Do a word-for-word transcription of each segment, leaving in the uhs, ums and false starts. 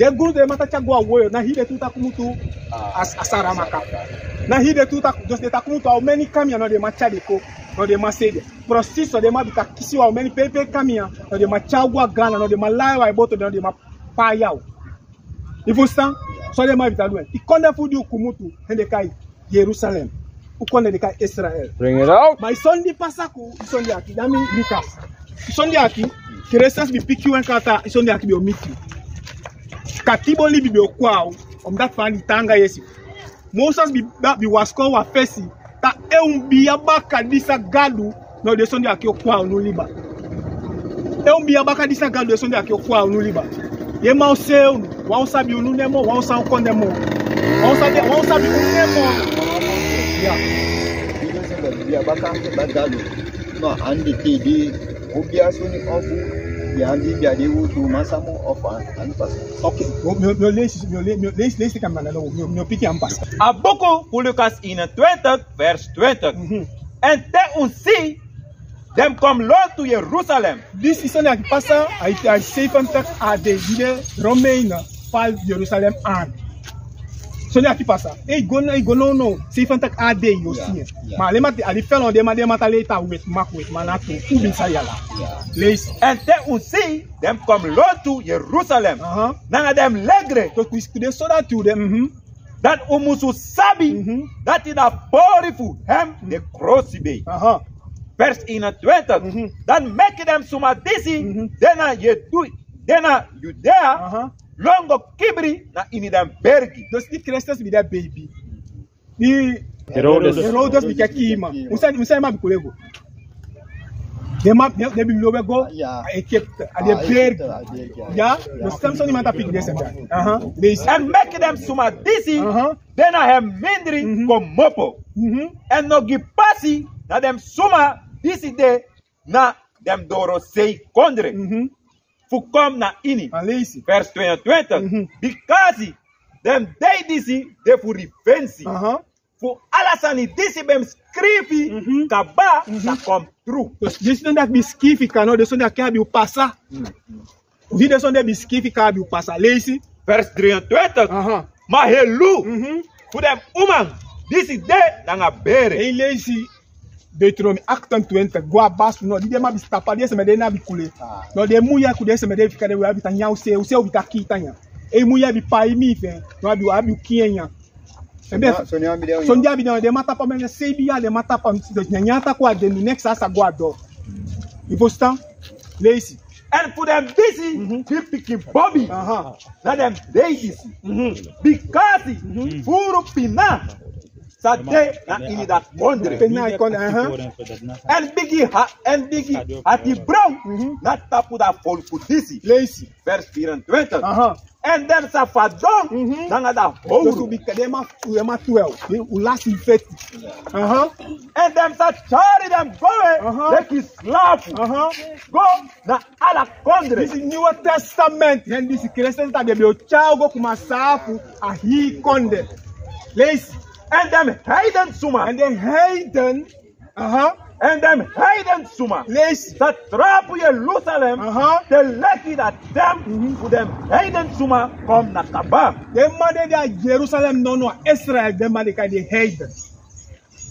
Den guru den man taki a go a woyo, na hii den tu taki mutu a, a Saramaka. Na hii den tu taki, dus den taki mutu a omeni kamian no den man tyari den kon, no den man sei den. Prosi so den man bi taki kisi wan omeni peipei kamian, no den man tyari go a Gana, no den man lai wan boto, no den man pai yaw. I fusutan? So den man bi taki du en. I kondre fu di u kumutu, en den kai Jerusalem. U kondre den kai Israel. Bring it out. Ma i soni di pasa ku, i soni di aki, dati mi Lukas. I soni di aki, Kristus bi piki wan kata, i soni di aki bi o miti. Katibo libi bi o kon a u, omdat fa a ni tan anga yesi. Moses bi, bi wasiko wan fesi, taki efu un biya baka disi a gadu, no den soni di aki o kon a unu liba. Efu un biya baka disi a gadu, den soni di aki o kon a unu liba. Yu e man o sei unu, wan o sabi unu nen moo, wan o san o kon nen moo. Wan o sabi, wan o sabi unu nen moo. Ya. Biya baka, baka gadu. No, andi ki di, o biya soni ofu, biya andi biya di u tu masa moo ofu an, an pasa. Ok, mi o, mi o, mi o leisi, mi o le-, mi o leisi, leisi kan mana no, mi o, mi o piki an pasa. A buku fu Lukas eenentwintig, vers twintig. Mhm. En te un si, den kon lontu Jerusalem. Disi soni aki pasa, a, a zeventig A D, di den Romein val Jerusalem aan. Soni aki pasa. Ei, go no, ei, go no, no. Zeventig A D, yu o si en. Ya. Ma a leti, a di felo, den man, den man ta leti a weti, mak weti, ma na tu, u bin sa yala. Ya. Leisi. En te un si, den kon lontu Jerusalem. Aha. Nanga den legre. Dus, dus, den sodati u den, mhm. Dati un musu sabi, mhm, dati na pori fu hem den krosi bei. Aha. Vers eenentwintig. Mhm. Dan meki den suma disi, mhm, de na Jedu-, de na Judea, aha, lon go kibri na ini den bergi. Dus di Kristus bi de beibi. Di Herodes. Herodes bi keki man. Un sa, un sa man bi kule go. Den man, den, den bi lobi go, ya, a Egypte, a den, a bergi. Egypte, a bergi, ya. Ya, dus sani sani man ta piki den sani. Aha, leisi. En meki den suma disi, aha, de na hem mindri, mhm, komopo. Mhm. En no gi pasi na den suma disi de na den dorosei kondre. Mhm. Fu kon na ini. A leisi. Vers tweeëntwintig. Mhm. Bikasi den dei disi de fu rifensi. Aha. Fu ala sani disi ben skrifi, mhm, kaba, mhm, sa kon tru. Dus disi sani dati ben skrifi kaba, no, den sani dati abi o pasa. Mhm. Di den sani dati ben skrifi kaba abi o pasa. Leisi. Vers drieëntwintig. Aha. Ma helu, mhm, fu den uman disi de nanga bere. Ei, leisi. Deuteronomi achtentwintig, go a basi, no, di den man ben stapa, den sma den no abi kule. Ah. No, den muya ku den sma den fika den, u abi tan nyan, u sei, u sei u ben taki tan nyan. Ei, muya ben pai mi fu en, no abi, u abi u kiya nyan. Sonde abi den, den man tapa mi, sei biya den man tapa mi, dus nyanyan ta kon a den, next a sa go a doro. I fusutan? Leisi. En fu den disi, mhm, di pikin bobi. Aha. Na den dei disi. Mhm. Bikasi, mhm, furu pina sa de na ini dati kondre. Pina kondre, aha. En bigi ha-, en bigi ati bron, mhm, na tapu dati folku disi. Leisi. Vers vierentwintig. Aha. En den sa fadon, mhm, nanga dati howru. Dus u bika den man, den man twelve. Den u lasi feti. Aha. En den sa tyari den gwe, aha, leki slafu. Aha. Go na ala kondre. Disi Nieuwe Testament. En disi Kristus dati den ben o tyari go kuma slafu a hii kondre. Leisi. En den heiden suma. En den heiden. Aha. En den heiden suma. Leisi. Sa trapu Jerusalem. Aha. Te leki dati ten, mhm, fu den heiden suma kon na kaba. Den man de a Jerusalem, no, no, Israel, den man de kai den heiden.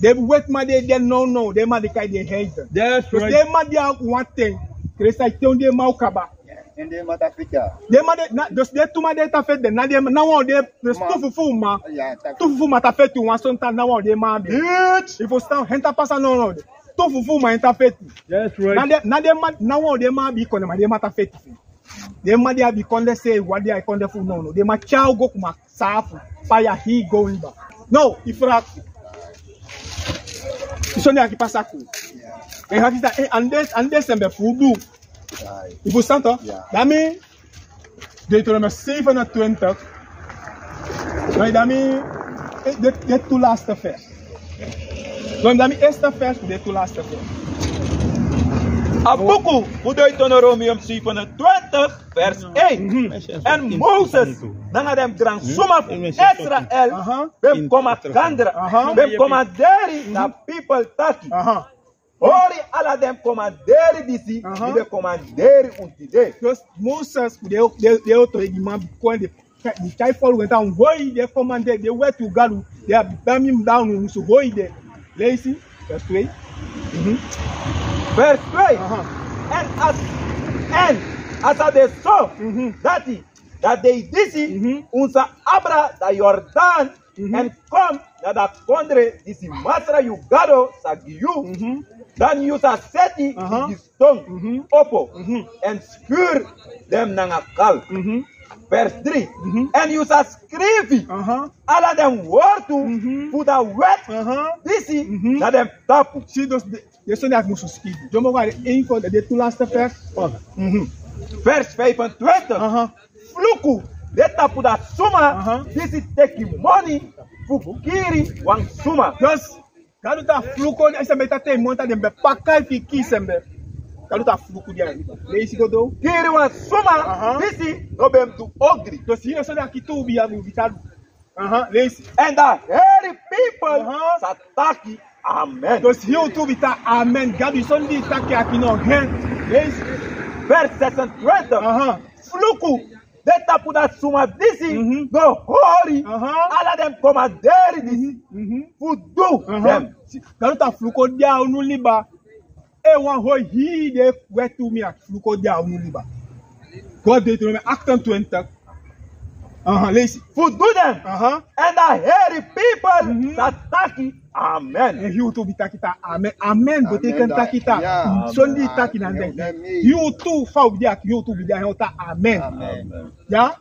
Den wetiman de, den no, no, den man de kai den heiden. That's right. Dus den man de a wan ten, Kristus ten den man o kaba. En den man ta feti. Den man de, na, dus den tu man de ta feti, na den, na wan den, dus tu fufu man. Ya, ta. Tu fufu man ta feti wan sonten, na wan den man de. Yes. I fusutan, en ta pasa no, no. Tu fufu man en ta feti. That's right. Na den, na den man, na wan den man abi kondre, ma den man ta feti. Den man de abi kondre sei, wan de a kondre fu no, no. Den man tyari go kuma slafu, pai a hii go liba. No, i fraki. I soni aki pasa ku. En hati ta, eh, ande, ande sembe fu du. I fusutan? Ya. Dati mi, Deuteronomium zevenentwintig. No, dati mi, eh, de, de tu laatste vers. No, dati mi eerste vers, de tu laatste vers. A buku fu Deuteronomium zevenentwintig, vers één. Mhm. En Moses, nanga den gran suma fu Israel, aha, ben kon makandra, aha, ben komanderi na, mhm, people taki. Aha. hori ala den komanderi disi, aha, mi de komanderi un tide. Dus Moses, de, de, de o to egi man kon de, de tyai foluku en tan un hori den komanderi, den weti fu Gado, den a bami dan un musu hori den. Leisi, vers twee. Mhm. Vers twee. Aha. En a, en a sa de so, mhm, dati, dan dei disi, mhm, un sa abra da Jordan, mhm, en kon na da kondre disi Masra yu Gado sa gi yu, mhm, dan yu sa seti, aha, bigi ston, mhm, opo, mhm, en skiri den nanga kal. Mhm. Vers drie. Mhm. En yu sa skrifi, aha, ala den wortu, mhm, fu da wet, aha, disi, mhm, na den tapu. Si, dus de, de soni a musu skrifi. Yu mu go na de een van de, de tu laatste vers. Mhm. Vers vijfentwintig. Aha. Fluku de tapu da suma, aha, disi teki moni fu kiri wan suma. Dus Gado taki fluku, den sembe ta teki moni, den ben paka fu kiri sembe. Gado taki fluku de. Leisi go doro. Kiri wan suma, aha, disi no ben du ogri. Dus yu e soni a kitubi ya mu bitaru. Aha, leisi. En da heri people, aha, sa taki amen. Dus yu tu bita amen. Gado, yu soni di taki a kino hen. Leisi. Vers zesentwintig. Aha. Fluku de tapu da suma disi, mhm, go hori, aha, ala den komanderi disi, mhm, mhm, fu du, aha, den. Si, Gado taki fluku de a unu liba. E wan hoi hii de weti fu mi, a fluku de a unu liba. Go Deuteronomium achtentwintig. Aha, leisi. Fu du den. Aha. En da heri people, mhm, sa taki amen. En yu tu bi taki taki amen. Amen, amen betekent taki taki. Ya. Soni di taki na den. Amen. Yu tu fa u bi de aki, yu tu bi de aki taki amen. Amen. Ya?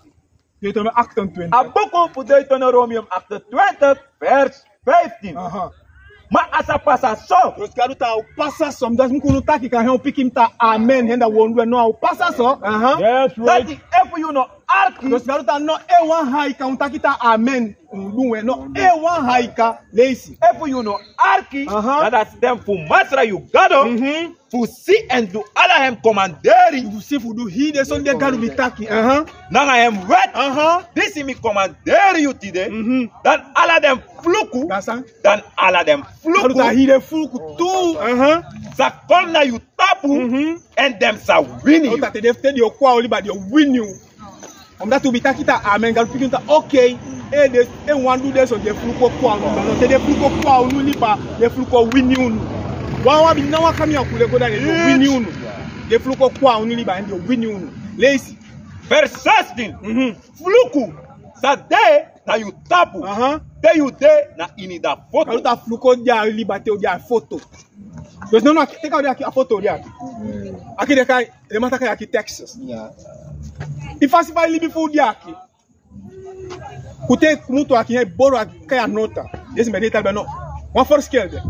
Deuteronomium achtentwintig. A buku fu Deuteronomium achtentwintig, vers vijftien. Aha. Ma a sa pasa so. Dus Gado taki a o pasa so, mi dati mi kon taki kan hen o piki mi taki amen, hen da wondu en no a o pasa so. Aha. Yes, right. Dati efu yu no arki. Dus Gado taki no e wan haika un taki taki amen. Un du wen no e wan haika, leisi. Efu yu no arki, aha, na da stem fu Masra yu Gado, mhm, fu si en du ala en komanderi. Fu si fu du hii den soni di Gado bi taki. Aha. Nanga en wet. Aha. Disi mi komanderi yu tide. Mhm. Dan ala den fluku. Dan san? Dan ala den fluku. Gado taki hii den fluku tu. Aha. Sa kon na yu tapu, mhm, en den sa wini yu. Omdat te den fu te den o kon a yu liba, den o wini yu. Omdat u bi taki taki amen, Gado pikin taki, okay. E, den, e wan du den so, den fluku o kon a unu liba. No, te den fluku o kon a unu liba, den fluku o wini unu. Wan wan bi na wan kamian kule go da, den o wini unu. Den fluku o kon a unu liba, en den o wini unu. Leisi. Vers zestien. Mhm. Fluku sa de na yu tapu. Aha. Te yu de na ini da foto. Gado taki fluku o de a yu liba te u de a foto. Dus no, no, aki, teki a u de aki, a foto de aki. Aki de kai, den man taki aki Texas. Ya. I fasi fa i libi fu u de aki. Ku te kumutu aki, i boro aki, kai a nota. Disi mi de tali ben no. Wan verschil de.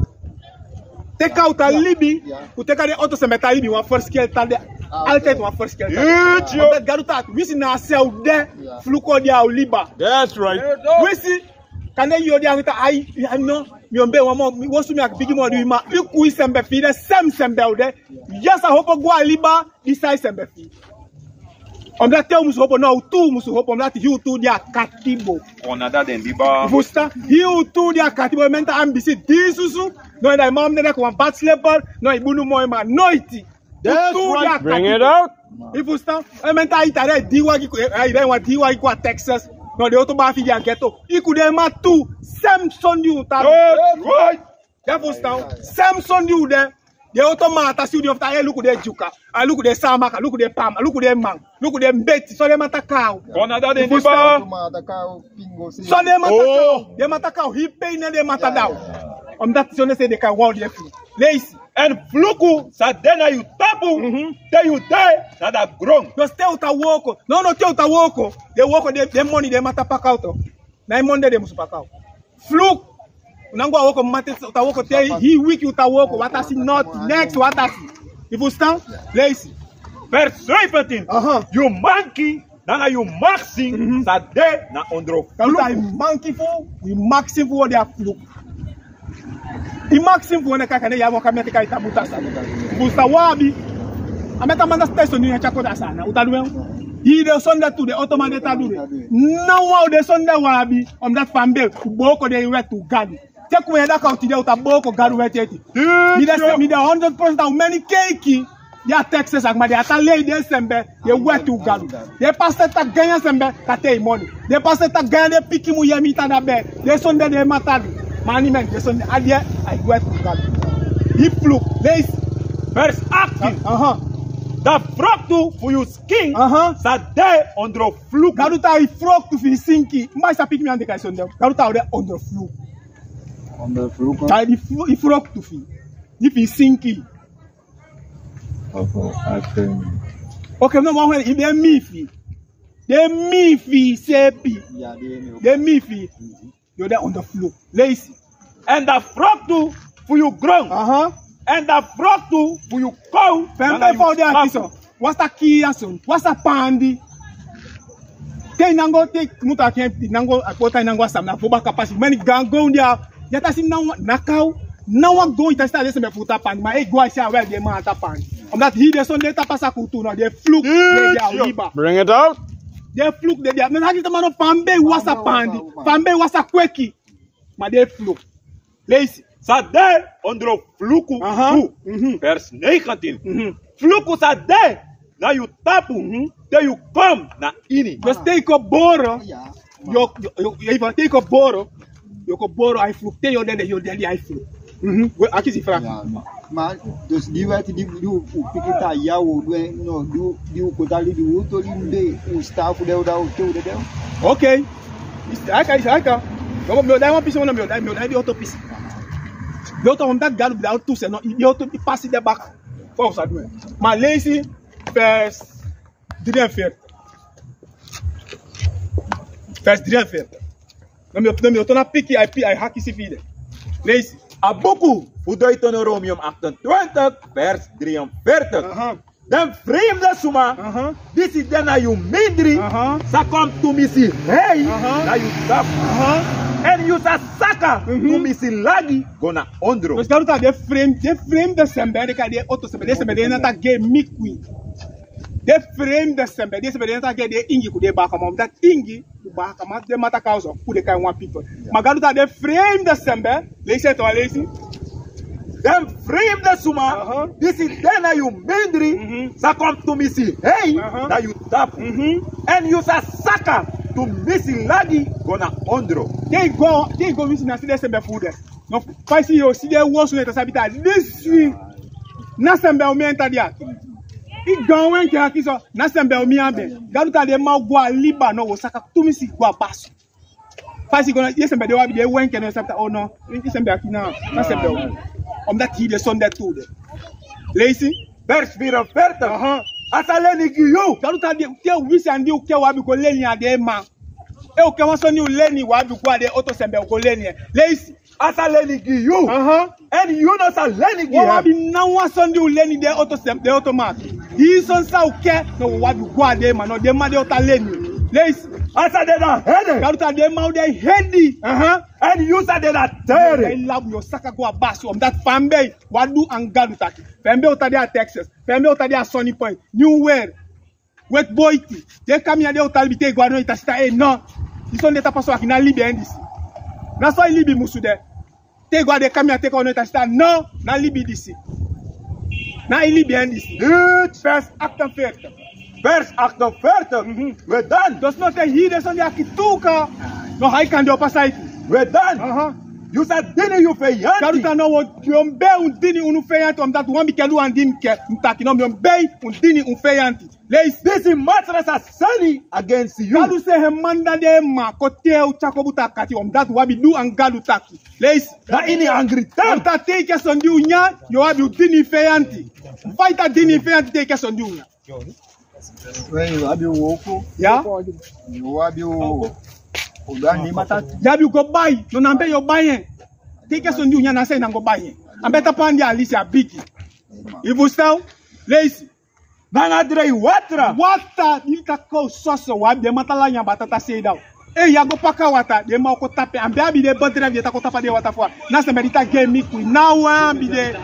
Te ka u ta libi, ya, ku te ka den oto sembe ta libi, wan verschil ta de. Ah, altijd wan verschil ta de. Yes, yo. Omdat Gado taki, winsi na a se u de, ya, fluku o de a u liba. That's right. Winsi, kande yu o de a u taki, ai, ai, no, mi o be wan mo, mi wosu mi a bigi mo di ma, i ku i sembe fi de, sem sembe u de. Ya. Yes, a hopo go a liba, disi a i sembe fi. Omdat te u musu hopo, no, u tu musu hopo, omdat yu tu de a katibo. Ona da den liba. Fusutan, yu tu de a katibo, menta ambisi di susu, no, da i mam ne da kon wan bad sleper, no, i bunu moi ma noiti. That's right. Bring it out. I fusutan, e menta i tare di wagi ku, e, e, wan di wagi ku a Texas. No, den oto bafi di a ghetto. I ku den ma tu, sem soni di u ta. That's right. Ya fusutan, sem soni di u de. Den oto ma ta si u di ofta, e luku den Dyuka, a luku den Saamaka, luku den Pama, luku den man, luku den Mbeti, so den ma ta kon a u. Kon na da den liba. I fusutan? So den ma ta kon a u. Den ma ta kon a u, hii pei ne den ma ta kon a u. Omdat so den se den kan wou den fu. Leisi. En fluku sa de na yu tapu, mhm, te yu de na da gron. Dus te u ta wooko. No, no, te u ta wooko. Den wooko, den, den moni den ma ta paka u tu. Na i moni den den musu paka u. Fluku. U ná go a wooko, ma te u ta wooko te hii wiki u ta wooko, u á ta si noti, neks u á ta si. I fusutan? Leisi. Vers zeventien. Aha. Yu manki nanga yu maksin, mhm, sa de na ondro fluku. Gado taki yu manki fu, yu maksin fu o de a fluku. I maksin fu o ne kaka ne ya waka meti kai tabuta sa. Fusutan, wan abi. A meti a man dati soni ya tyari kon a Saanan, u ta du en. Hii den soni dati tu den oto man den ta du den. Na wan o den soni dati wan abi, omdat fa mi be, u booko den wet fu Gado. Te kun mi e daka un tide, un ta booko Gadu weti eti. Mi de, mi de honderd procent a un meni keiki. Di a tekste saki, ma den ata lei den sembe, den weti un Gadu. Den pastor ta ganya sembe, ta tei moni. Den pastor ta ganya den pikin mu yemi ta dabe. Den sonde den mata du. Mani men, den sonde a die, a weti un Gadu. Di fluk, leisi. Vers achttien. Aha. Da froktu fu yu skin, aha, sa de ondro fluku. Gadu ta i froktu fi sinki. Mba sa piki mi ande kai sonde. Gadu ta ode ondro fluku. Ondro fluku. Ta di fru-, i froktu fi. Di fi sinki. Oke, oke. Oke, no, ma i de mifi. De mifi sepi. Ya, de mifi. De mifi. Mhm. Yu de ondro fluku. Leisi. Èn da froktu fu yu gron. Aha. Èn da froktu fu yu kow. Fende fa u de aki so. Wasa kiya so. Wasa pandi. Te i nango, te i mutu aki, i nango, a pota i nango a sani na fu baka pasi. Meni gango un de a, ya ta si na wan, na kaw. Na wan go i ta si ta de sembe fu ta pandi. Ma e go a si a wel de ma ta pandi. Omdat hii de sonde ta pasa kutu no, de fluku, de, de a liba. Bring it out. De fluku de, de a, men aki ta mano fa mi ben wasa pandi. Fa mi ben wasa kweki. Ma de fluku. Leisi. Sa de ondro fluku. Aha. Fu. Mhm. Vers negentien. Mhm. Fluku sa de na yu tapu, mhm, te yu kon na ini. Dus te yu kon boro, ya, yu, yu, yu, yu, te yu kon boro, yu kon boro a fluku, te yu dede, yu dede a fluku. Mhm. We, a kisi fraki. Ya, ma, ma, dus di weti di, di u, u piki ta ya u du en, no, di u, di u kota libi, u to libi, u sta fu de, u da, u te u dede. Oke. Isi, aika, isi, aika. No, mi o dai wan pisi, no, mi o dai, mi o dai di oto pisi. Di oto, omdat Gadu bi da oto se, no, di oto, di pasi de baka. Fa u sa du en. Ma leisi, vers drieënveertig. Vers drieënveertig. No, mi o, no, mi o tona piki, ai pi, ai hakisi fi de. Leisi. A buku fu Deuteronomium achtentwintig, vers drieënveertig. Aha. Den fremde suma, aha, disi de na yu mindri, aha, sa kon tumisi hei, aha, na yu tapu. Aha. Èn yu sa saka, mhm, tumisi lagi go na ondro. Dus Gadu taki den frem-, den fremde sembe, den kai den oto sembe, den sembe den no taki mi kon. Den fremde sembe, den sembe den no taki den ingi kon, den bakaman, dati ingi, bakaman, den mata kawso, kon den kai wan pipel. Ma Gadu taki den fremde sembe, leisi en tu, leisi. Den fremde suma, aha, disi de na yu mindri, mhm, sa kon tumisi hei, aha, na yu tapu. Mhm. Èn yu sa saka tumisi lagi go na ondro. Te i go, te i go wisi na si den sembe fu u de. No, fa i si yu o si den wosu, ne ta sabi taki disi na sembe u mi en ta de aki. I go a wenke aki so, na sembe u mi en ben. Gadu taki den man o go a liba, no, u o saka tumisi go a basi. Fa i si go na, den sembe den u abi den wenke, no, sabi taki, o no, den sembe aki na, na sembe u. Omdat hii de sonde tu de. Leisi. Vers vierenveertig. Aha. A sa leni gi yu. Gadu taki den, te u wisi andi u ke u abi go leni a den man. E u ke wan soni u leni, u abi go a den oto sembe u go leni en. Leisi. A sa leni gi yu. Aha. Èn yu no sa leni gi en. U abi na wan soni u leni den oto sem-, den oto man. Hii soni san u ke, no, u abi go a den man, no, den man den o ta leni. Leisi. A sa de na hedi. Gadu taki den man o de hedi. Aha. Èn yu sa de na tere. Yu o saka go a basi, omdat fa mi ben, u a du anga Gadu taki. Fa mi ben o ta de a Texas. Fa mi ben o ta de a Sunny Point. New World. Weti boiti. Den kamian den o ta libi te i go a no i ta si taki, ei, no. Disi soni den ta pasa waki, na libi en disi. Na so i libi musu de. Te i go a den kamian te i kon no i ta si taki, no, na libi disi. Na i libi en disi. Vers achtenveertig. Vers achtenveertig. Mhm. We dan. Dus no te hii den soni aki tuka. No, a kan de o pasa iti. We dan. Aha. Yu sa dini yu feyanti. Gadu taki no, wi o, wi o mbei un dini unu feyanti, omdat wan bika du wan di mi ke, mi taki no, wi o mbei un dini un feyanti. Leisi. Disi Masra sa seni agensi yu. Gadu seni en manda den man kon tei u tyari kon buta a kati, omdat u abi du anga Gadu taki. Leisi. Na ini angri ten. Omdat te i ke soni di u nyan, yu o abi u dini feyanti. Fa i ta dini feyanti te i ke soni di u nyan. We, yu abi u wooko. Ya. Yu abi u, u du a ni mata. Yu abi u go bai, no, na mbei yu o bai en. Te i ke soni di u nyan, na san i nanga go bai en. A mbei ta pandi a lisi a bigi. I fusutan? Leisi. Nanga drei watra. Watra, di taki u soso, u abi den mata lanya batata seida. Ei, yu a go paka watra, den man o kon tapu en. A mbei abi den bedrijf di e ta kon tapa den watra fu u. Na sembe di ta gi en mi kon, na wan abi den.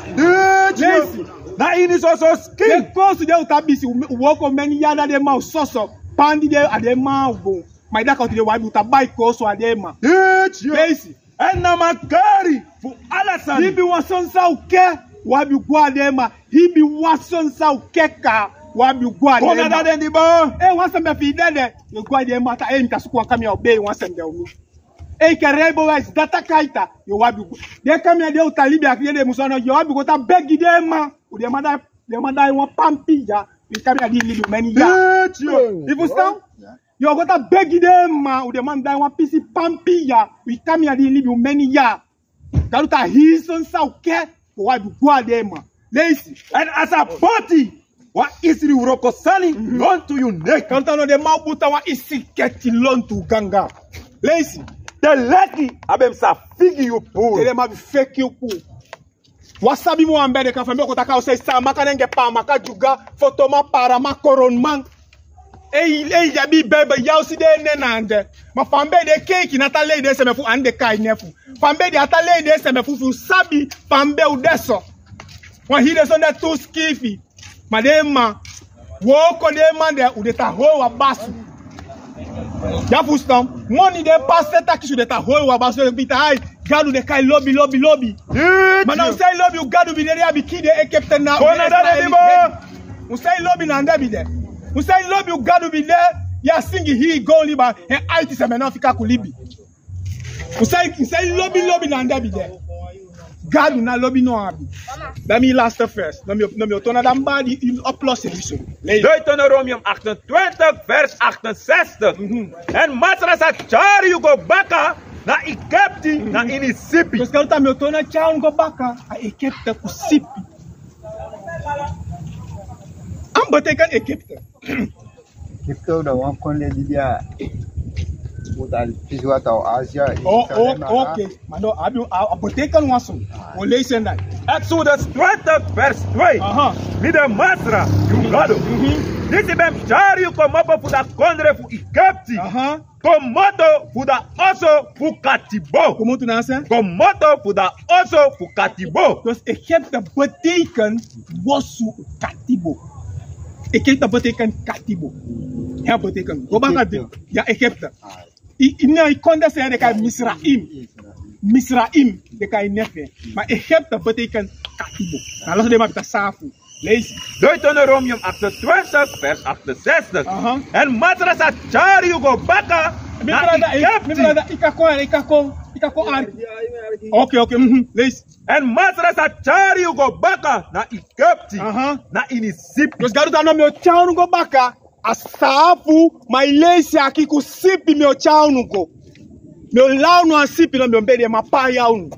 Leisi. Na ini soso skin. Den kosu di u ta bisi, u, u wooko meni yari, den man o soso. Pandi den, a den man o go. Ma i daka u tide u abi u ta bai kosu a den man. Leisi. En na makari fu ala sani. Hibi wan soni san u ke, u abi go na den man. Hibi wan soni san u ke ka, u abi go na den man. Kon na den dibo. E, wan sembe fi i dede, yu go na den man ta, e, mi ta suku wan kamian o bei wan sembe o mi. E, i ke rijbewijs, data kaita, yu abi go. Den kamian di u ta libi aki den musu no, yu abi go ta begi den man. U den man dai, den man dai wan pampi ya, i kamian di libi meni ya. Yu fustan? Yu o go ta begi den man, u den man dai wan pisi pampi ya, i kamian di libi meni ya. Gadu ta hii soni san u ke, u abi go na den man. Leisi. En a sa poti wan isri wroko sani lontu yu neki. Gadu ta no den man o buta wan isri keti lontu ganga. Leisi. Te leki a ben sa figi yu puru. Te den man feki yu puru. Wan sabi mi wan bede kan fa mi o kon taki a o sei san maka nenge pa maka dyuga, fotoman, paraman, koronman. Ei, ei, ya bi bebe, ya o si den nen na ande. Ma fa mi ben de keiki na ta lei den seme fu ande kai nefu. Fa mi ben de a ta lei den seme fu fu sabi fa mi ben u de so. Wan hii den sonde tu sikiifi. Ma den man, wooko den man de, u de ta hoi wan basu. Ya fustan, moni den pasi taki su de ta hoi wan basu, den bita ai, Gadu de kai lobi, lobi, lobi. Ma na u sei lobi u Gadu bi de, den abi kii den Egipte na. U sei lobi na den bi de. U sei lobi u Gadu bi de, ya singi hii gon liba, en aiti seme no fika ku libi. U sei, u sei lobi, lobi na ande bi de. Gadu na lobi no abi. Dan mi laatste vers. Dan mi, dan mi o toon na dan mi bari di oplossing so. Deuteronomium achtentwintig, vers achtenzestig. En Masra sa tyari yu go baka na Egipte, na ini sipi. Dus Gadu taki mi o toon na tyari unu go baka na Egipte ku sipi. San betekent Egipte? Egipte, dan wan kondre di de a pisi watra, Asia. Oh, oh, oké. Ma no, a, a betekent wan sani. O leisi en dan. Exodus twintig, vers twee. Aha. Mi de Masra, yu Gado. Disi ben tyari yu komopo fu da kondre fu Egipte. Aha. Komoto fu da oso fu katibo. Komoto na san? Komoto fu da oso fu katibo. Dus Egipte betekent wosu katibo. Egipte betekent katibo. Ya betekent. Go baka de. Ya Egipte. I, i na i kondre san den e kai Misraim. Misraim den e kai nefu. Ma Egipte betekent katibo. Na ala so den man bita saafu. Leisi. Deuteronomium achtentwintig, vers achtenzestig. Aha. En Masra sa tyari yu go baka na Egipte. Mi brada, i kan kon, i kan kon, i kan kon arki. Oké, oké, mhm, leisi. En Masra sa tyari yu go baka na Egipte. Aha. Na ini sipi. Dus Gadu taki no, mi o tyari unu go baka na saafu, ma i leisi, aki ku sipi mi o tyari unu go. Mi o law unu na sipi, no mi o bedi en, ma pai unu.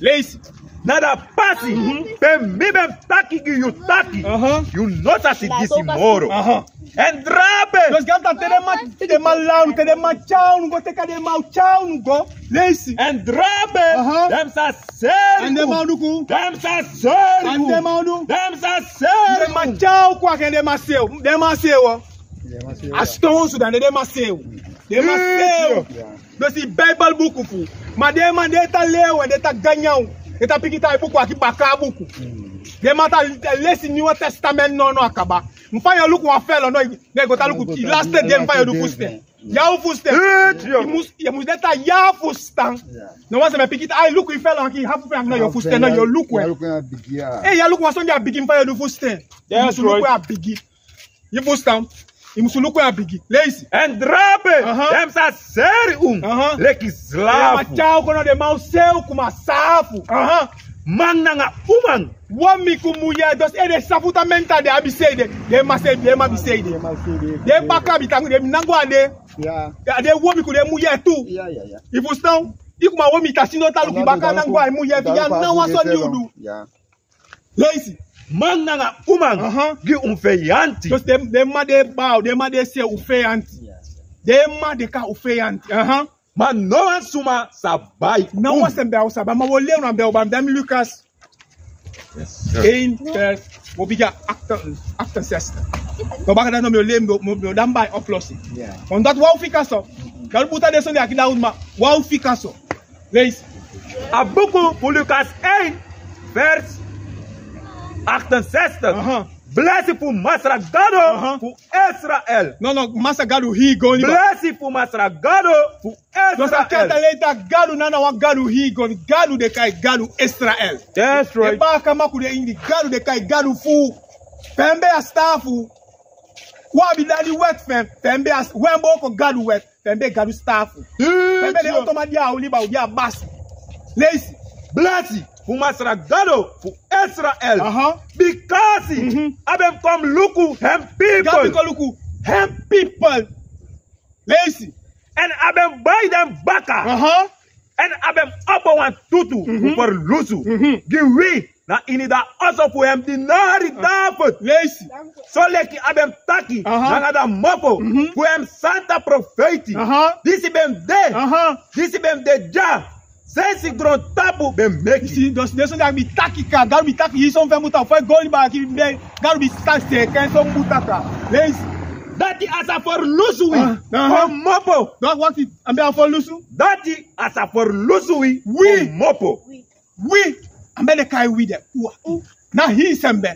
Leisi. Na da pasi pe mi ben taki gi yu taki, aha, yu no sa si disi moro. Aha. En drape. Dus Gadu taki te den man, te den man law unu, te den man tyari unu go, te den man tyari unu go. Leisi. En drape. Aha. Den sa seri. En den man du ku. Den sa seri. En den man du. Den sa seri. Den man tyari unu go, aki den man seri. Den man seri. A stonsu dan den man seri. Den man seri. Dus i Bijbel buku fu. Ma den man den ta lewe, den ta ganyan. Den ta piki tai buku aki baka buku. Den man ta, ta lesi Nieuwe Testament no, no a kaba. Mi fa yu o luku wan felo, no, i go ta luku i laste den fa yu o du fusten. Ya o fusten. I mus, i mus de ta ya fusten. No wan sani mi piki ta, ai luku i felo aki hafu fen, no yu o fusten, no yu o luku en. E, ya luku wan sani di a bigi, mi fa yu o du fusten. I mus luku en a bigi. I fusten? I mus luku en a bigi. Leisi. En drape, aha, den sa seri unu, aha, leki slafu. Den man tyari unu go, no, den man o seri unu kuma slafu. Aha. Man nanga uman. Womi ku muyer, dus e den safu ta menta den abi sei de. Den man sei, den man abi sei de. Den baka abi tangu, den nanga a de. Ya. Ya, den womi ku den muyer tu. Ya, ya, ya. I fusten? I kuma womi ta si no ta luku baka nanga a muyer, ya na wan sani di u du. Ya. Leisi. Man nanga uman, aha, gi un feyanti. Dus den, den man den e bow, den man den e seri un feyanti. Den man den e kai un feyanti. Aha. Ma no wan suma sa bai. No wan suma sa bai, ma wi o leisi unu a Bijbel, dan mi Lukas. Yes, sir. Een vers, wi o bigin a acht, achtenzestig. Dan baka dan no mi o leisi, mi o, mi o dan bai oplossing. Ya. Want dati wi o fika so. Dan wi buta den sani aki dan un, ma wi o fika so. Leisi. A buku fu Lukas een, vers achtenzestig. Aha. Blesi fu Masra Gado fu Israel. No, no, Masra Gado hii goni. Blesi fu Masra Gado fu Israel. Dus a kanta leta Gado na na wan Gado hii goni. Gado den kai Gado Israel. That's right. Den baaka maku de ini Gado den kai Gado fu. Fa en ben a stafu. Wi abi dati wet fu en, fa en ben a, wi en booko Gado wet, fa en ben Gado stafu. Fa en ben de oto ma di a o libi, a o de a basi. Leisi. Blesi fu Masra Gado fu Israel. Aha. Bikasi a ben kon luku en pipel. Gado ben kon luku en pipel. Leisi. Èn a ben bai den baka. Aha. Èn a ben opo wan tutu fu ferlusu gi wi na ini da oso fu en dinari David. Leisi. Soleki a ben taki nanga da mofo fu en santa profeiti. Aha. Disi ben de. Aha. Disi ben de dya. Sensi grontapu ben meki. Disi, dus, den soni di a ben taki ka, Gado ben taki, hii son fu en mutu a fo e go liba aki ben, Gado ben taki seke en son mutu a ka. Leisi. Dati a sa ferlusu wi. Aha. Komopo. Dati wakti, a ben a ferlusu. Dati a sa ferlusu wi. Wi. Komopo. Wi, a ben de kai wi de. Ua. Na hii sembe.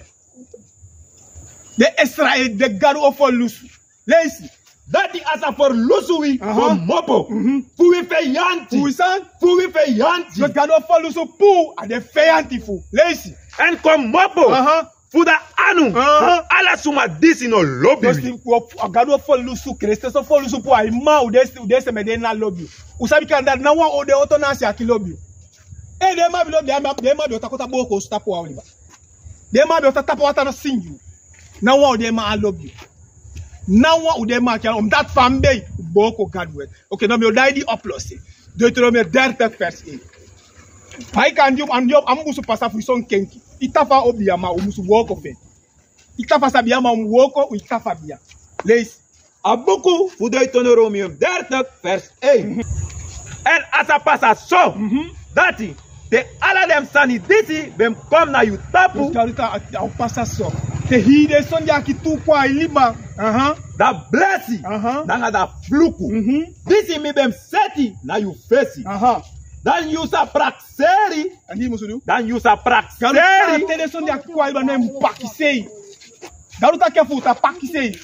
Den Israel, den Gado o ferlusu. Leisi. Dati a sa ferlusu wi komopo. Fu wi feyanti. Fu wi san? Fu wi feyanti. Dus Gado o ferlusu puu a den feyanti fu. Leisi. Èn komopo. Aha. Fu da anu. Aha. Ala suma disi no lobi wi. Dus Gado o ferlusu, Kristus o ferlusu puu a i man, u de, u de sembe den no lobi. U sabi kande na wan o de oto na a si aki lobi. E, den man ben lobi, den man, den man ben o taki o ta booko, o si tapu a oliba. Den man ben o ta tapu a wata no singi. Na wan o den man a lobi. Na wan o den man a kiya, omdat fa a ben booko Gado wet. Oké, now mi o dai di oplossing. Deuteronomium dertig vers één. Fa i kan di, a musu pasa fu i son kenki. I tafa obiaman, u musu wooko fu en. I tafa sabiaman, u mu wooko, u i tafa bia. Leisi. A buku fu Deuteronomium dertig vers één. Èn a sa pasa so. Dati, te ala den sani disi ben kon na yu tapu. Dus Gado taki a o pasa so. Te hii den soni di aki tu kon a i liba. Aha. Da blesi. Aha. Nanga da fluku. Disi mi ben seti na yu fesi. Aha. Dan yu sa prakseri. San yu musu du? Dan yu sa prakseri. Gado taki te den soni di aki kon a i liba no i mu pakisei. Gado taki fu u ta pakisei.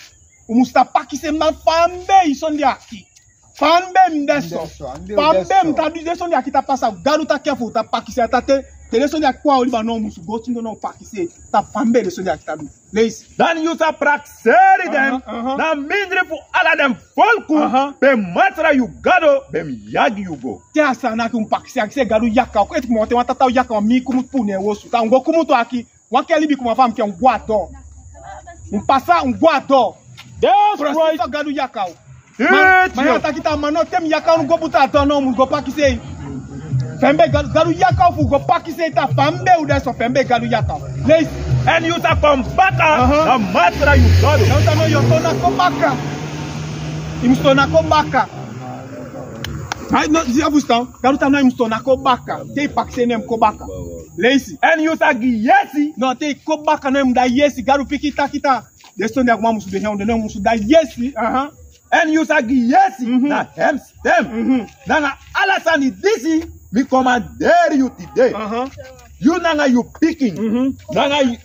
U musu ta pakisei, ma fa a ben i soni di aki. Fa a ben mi de so. Fa a ben mi ta du den soni di aki ta pasa. Gado taki fu u ta pakisei, a taki te, te den soni di aki kon a i liba no u musu go singi no u pakisei. Ta fa a ben den soni di aki ta du. Leisi. Dan yu sa prakseri den na mindri fu ala den folku pe Masra yu Gado ben yagi yu go. Te a sa na aki un pakisei, aki se Gado yaka, o eti kumutu, wan tata o yaka, wan mi kumutu puu ne wosu. Ta un go kumutu aki. Wan ke libi kuma fa mi ke un go a doo. Un pasa un go a doo. That's right. Fa Gado yaka u. Ma, ma yu a taki ta man no, te mi yaka unu go buta a doo no, un go pakisei. Fa a ben Gado, Gado yaka u fu go pakisei ta fa a ben u de so fa a ben Gado yaka u. Leisi. Èn yu sa kon baka na Masra yu Gado. Gado taki no yu o tona kon baka. I musu tona kon baka. Ai, no, yu e fusutan. Gado taki no i musu tona kon baka. Te i pakisei no i mu kon baka. Leisi. Èn yu sa gi yesi. No, te i kon baka no i mu da yesi. Gado pikin taki ta. Den soni di a kuma musu de hen, den no musu da yesi. Aha. Èn yu sa gi yesi na en stem. Nanga ala sani disi mi komanderi yu tide. Aha. Yu nanga yu pikin. Nanga yu,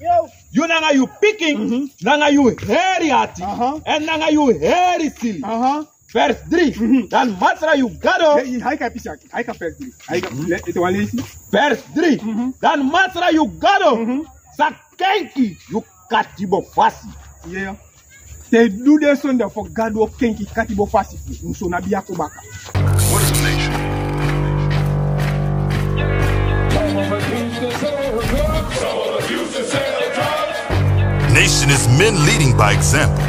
yu nanga yu pikin. Nanga yu heri ati. Aha. Èn nanga yu heri sili. Aha. Vers drie. Dan Masra yu Gado. Haika pisi aki, haika vers drie. Haika, le, ete wan leisi. Vers drie. Dan Masra yu Gado sa kenki yu katibo fasi. Yeah. Te du den soni di a fo Gado o kenki katibo fasi fu un, so na bia kon baka. What is a nation? Nation is men leading by example.